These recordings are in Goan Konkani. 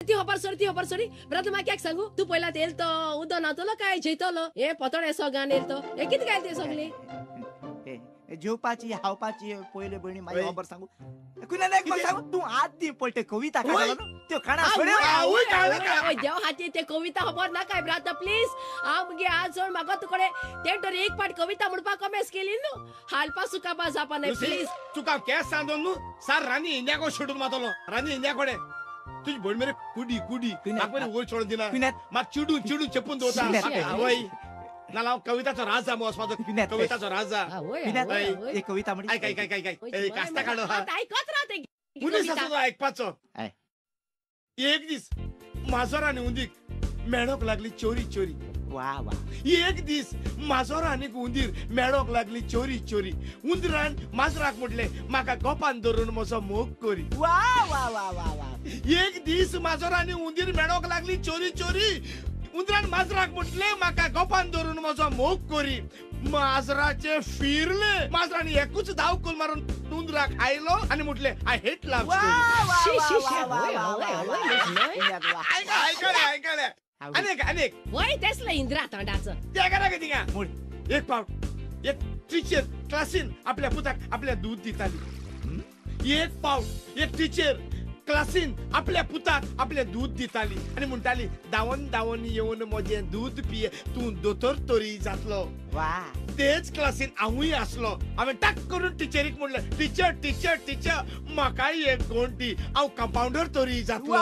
ती खबर सोड, ती खबर सोडी. ब्रदर म्हाका एक सांगू, तूं पयला येयल तो उदो न्हातलो काय जेयतलो? हे पोतोड सोगान येयल तो हे कितें काय ते सगळे जेवपाची खावपाची पयले भयणी मागीर खबर सांगू. सांगू तूं आदी पळय कविता त्यो काणा देव हाती ते कविता खबर ना काय ब्राता प्लीज. हांव मुगे आज सोड म्हाका तुकडे ते तर एक पाट कविता म्हणपाक कमेस केली न्हू, हालपा सुकापा जापा नाही प्लीज. तुका केस सांगतो न्हू सार रानी इंडिया सोडून मातलो. रानी इंडिया कडे तुझी भयण मेरे कुडी कुडी म्हाका वयर सोडून दिना, म्हाका चिडून चिडून चेपून दवरता. आवय ना हांव कविताचो राजा वचपाचो, कविताचो राजा. एक कविता आयक आयक आयक आयक आसता काडो आयकत रावता मनीस आसा तो आयकपाचो. एक दीस माजोर आनी उंदीक मेळोंक लागली चोरी चोरी. वा वा. एक दीस माजोर आनी उंदीर मेळोंक लागली चोरी चोरी. उंदरान माजराक म्हटलें म्हाका गोपान धरून म्हजो मोग करी. वा वा वा वा वा. एक दीस माजोर आनी उंदीर मेळोंक लागली चोरी चोरी. उंदरान माजराक म्हटलें म्हाका गोपान धरून म्हजो मोग करी. माजराचे फिरले, माजरान एकूच धांवकूल मारून उंदराक आयलो आनी म्हटलें I hate love story. आयकलें अनेक अनेक वय तेसले इंद्रा तोंडाचो ते करा थिंगा. एक पावट एक टिचर क्लासीन आपल्या पुताक आपल्या दूध दिताली. एक पावट एक टिचर क्लासीन आपल्या पुताक आपले दूध दिताली आनी म्हणटाली धांवन धांवन येवन म्हजें दूध पिये, तूं दोतोर तरी जातलो. तेच क्लासीन हांवूय आसलो. हांवें टाक करून टिचरीक म्हणलें टिचर टिचर टिचर म्हाकाय एक गोंड दी, हांव कंपाउंडर तरी जातलो.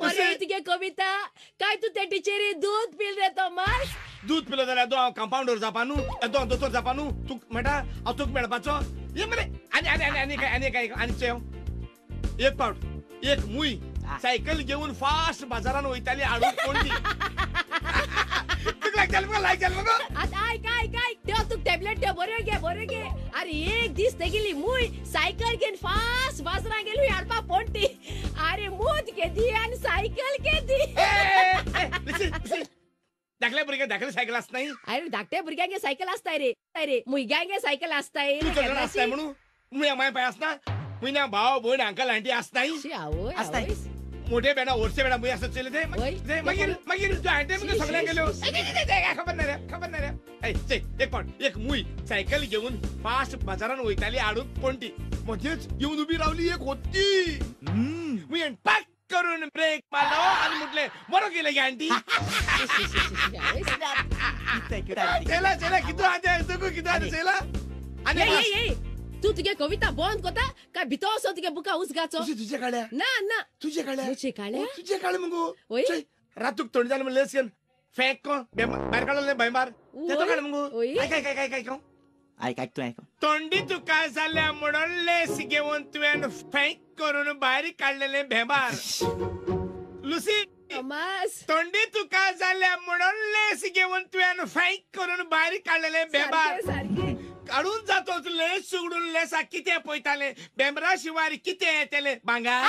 अरे तुगे कविता काय तूं ते टिचरी दूध पिल रे तोमास? दूध पिलो जाल्यार दो हांव कंपाउंडर जावपा न्हू, दो हांव दोतोर जावपा न्हू. तूं म्हणटा हांव तुका मेळपाचो हे मरे. आनी आनी आनी आनी काय आनी काय आनी चेव. एक पावट एक मूय सायकल घेवन फास्ट बाजारान वयताली हाडूंक कोणती. तुका लायक जालें मगो, लायक जालें मगो. आतां आयक आयक आयक, त्यो तुका टॅबलेट त्यो बऱ्यो घे बऱ्यो घे. अरे एक दीस तेगेली मूय सायकल घेवन फास्ट बाजारान गेली हाडपा पोंटी. अरे मूत घेदी आनी सायकल घेदी. धाकल्या भुरग्यांक धाकली सायकल आसनाय. अरे धाकट्या भुरग्यांगे सायकल आसताय रे, अरे मुयग्यांगे सायकल आसताय. तूं चलना आसताय म्हणून मुया माय पाय आसना, मुयना भाव भयण अंकल आंटी आसताय. आसताय मोठे बेणा वर्से बेणा मुय आसता चले ते मागीर मागीर तूं आंटी मुगे सगळ्यांक गेल्यो. खबर ना रे, खबर ना रे. एक पावट एक मूय सायकल घेवन फास्ट बाजारान वयताली हाडूंक पणटी. मध्येच येवन उबी रावली एक होती. मुयेन पाक करून ब्रेक मारलो आनी म्हटलें बरो केलें गे आंटी. चला चला कितू आहा तुका कितू आहा चला. आनी तूं तुगे कविता बंद करता काय भितर वचोन तुगे बुका उजगाचो? तुजे काड्या ना ना तुजे काड्या तुजे काड्या तुजे काडे मुगो. रातूक थंड जालें म्हणलें लेस घेवन फेक भायर काडलें भंयबार तेतो काड मुगो. आयक आयक आयक आयक आयक आयक तूं आयक. तोंडी तुका जाल्या म्हणून लेस घेवन तुवें फेक करून भायर काडलेलें भेंबार. लुसी तोंडी तुका जाल्या म्हणून लेस घेवन तुवें फेक करून भायर काडलेलें भेंबार. काडून जातोच लेस उगडून लेसा कितें पळयतालें, बेंबरा शिवार कितें येतलें भांगार.